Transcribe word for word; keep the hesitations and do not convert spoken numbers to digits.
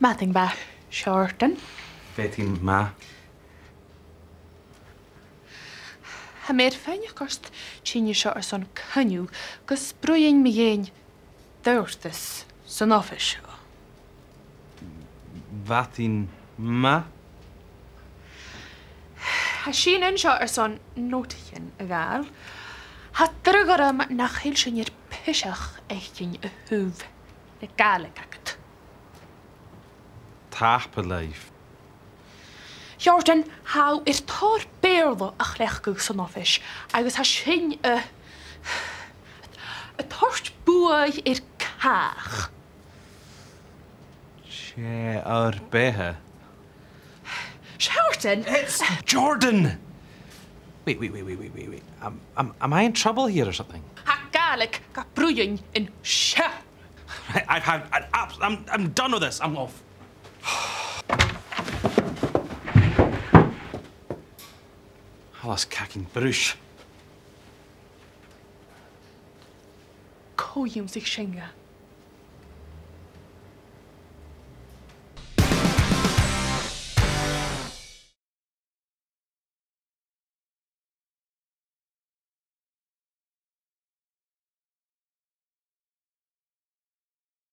Madainn mhath, a Sheòrdain. Madainn mhath. Tha mi air faighneachd ort tighinn an seo airson coinneamh gus bruidhinn mu dheidhinn d' adhartas san oifis seo. Madainn mhath. Tha sinn an seo airson notaichean a ghabhail. Tha dragh orm nach eil sinn air piseach fhaicinn a thaobh na Gàidhlig agad. Tapadh leibh. A Sheòrdain, tha thu air tòrr Beurla a chleachdadh san oifis, agus tha sin a', a' toirt buaidh air càch. 'S e ur beatha. A Sheòrdain! It's Jordan! Wait, wait, wait, wait, wait, wait, wait. Am, am, am I in trouble here or something? Tha Gàidhlig ga bruidhinn an seo. Right, I've had an abs-, I'm, I'm done with this. I'm off. Tha e coltach ri bruis. Cò dh'ionnsaich sin dha?